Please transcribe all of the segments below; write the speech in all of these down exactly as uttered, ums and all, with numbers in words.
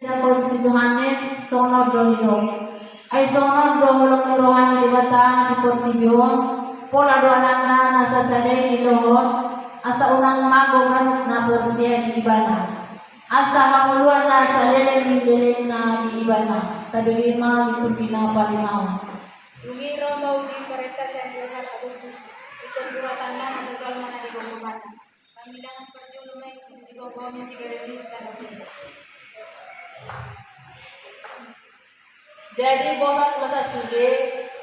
Didok si Johannes, songon on do didok. Ai songon on do holong ni roha ni Debata di portibi on, pola do Anakna na sasada i dilohon, asa unang mago ganup na porsea di Ibana, asa hangoluan na saleleng ni lelengna di Ibana. Tabege ma liturgi na palimaon. Dung i ro ma uju parenta sian Kaisar Augustus, ingkon suratanna na satua ma na digomgomanna. Pangilangan parjolo ma i digomgomi si Gerenius na nasida. Jadi borhat ma sian sude,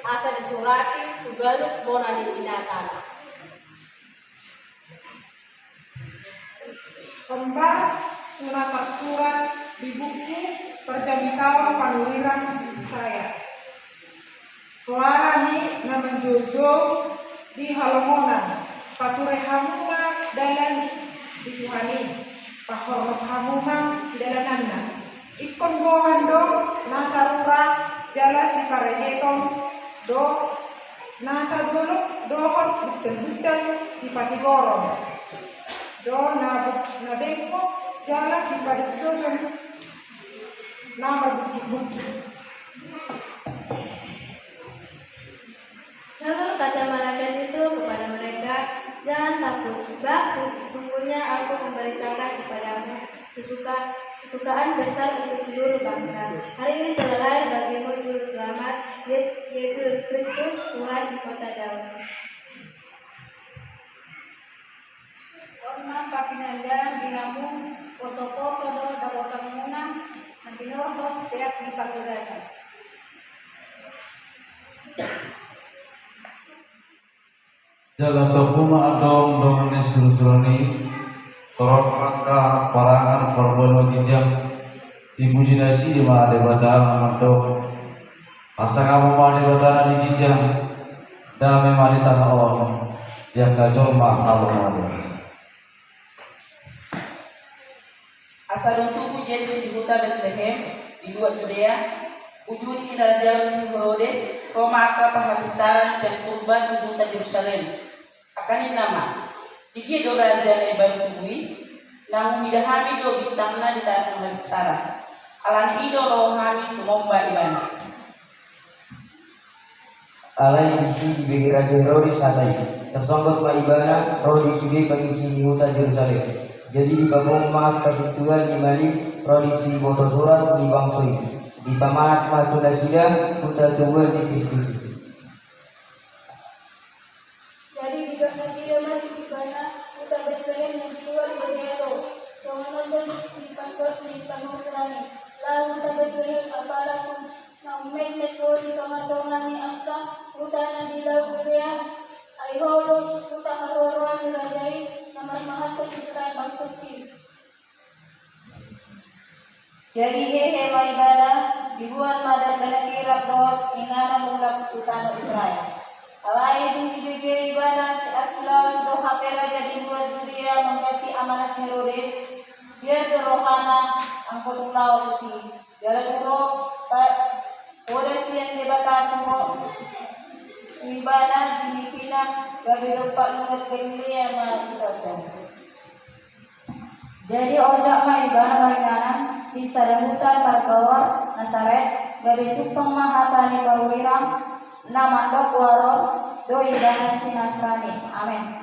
asa disurati tu ganup bona ni inasana. Hombar tu na tarsurat di buku parjamitaon panurirang Yesaya. Soara ni na manjoujou di halongonan, pature hamu ma dalan di Tuhan i, pahorhon hamu ma sidalananna. Ingkon gohan do na sarura jala siparajeton do na sadolok dohot buntelbuntel sipatigoron do na bu-, na bengkok jala sipadosdoson na marbungkitbungkit. Lalu kata malaikat itu kepada mereka, "Jangan takut, sebab sesungguhnya aku memberitakan kepadamu sesuka-, kesukaan besar untuk seluruh bangsa. Hari ini telah lahir bagimu Juru Selamat, Ye-, yaitu Kristus Tuhan di kota Daud." On ma partingalian di hamu, posoposo do dapotonmuna, na tinorhos peak ni panggoda. Jala tompu ma adong dongan ni surusuran i, torop angka parangan parbanua ginjang, dipuji nasida ma Debata na mandok: Hasangapon ma Debata na di ginjang, dame ma di tano on di angka jolma na lomo. Asa dung tubu Jesus di huta Betlehem, di luat Judea, uju ni hinarajaon ni si Herodes, ro ma angka panghapistaran sian purba tu huta Jerusalem. Angka ninna ma: "Di dia do raja na imbaru tubu i? Naung huida hami do bintangna di tano hapistaran. Alani i do ro hami sumomba ibana." Alai disi dibege raja Herodes hata i, tarsonggot ma ibana ro di sude pangisi ni huta Jerusalem. Jadi dipapungu ma angka sintuan ni malim ro di sibotosurat ni bangso i, dipamahat ma tu nasida huta tubuan ni Kristus i. Jadi didok nasida ma tu ibana: "Huta Betlehem na di luat Judea do, songon on do dipandok ni panurirang i: Laho huta Betlehem, apala tu na ummetmet ho di tongatonga ni angka huta na di laut Judea, ai ho do huta haroaroan ni raja i na marmahanhon Israel bangsongki." Jadi hehe ma ibana, diboan ma darbana kirak dohot inganan mulak tu tano Israel. Alai dung dibege ibana si Arkelaus do hape raja di luat Judea mangganti amana si Herodes, biar do rohana anggo tung laho tusi. Jala dung ro pa-, poda sian Debata tu ro-, tu ibana di nipina, gabe dompak luat Galilea ma ibato. Jadi ojak ma ibana maringanan di sada huta margoar Nasaret, gabe jumpang ma hata ni panurirang na mandok: Huaron do ibana si Nasrani. Amen.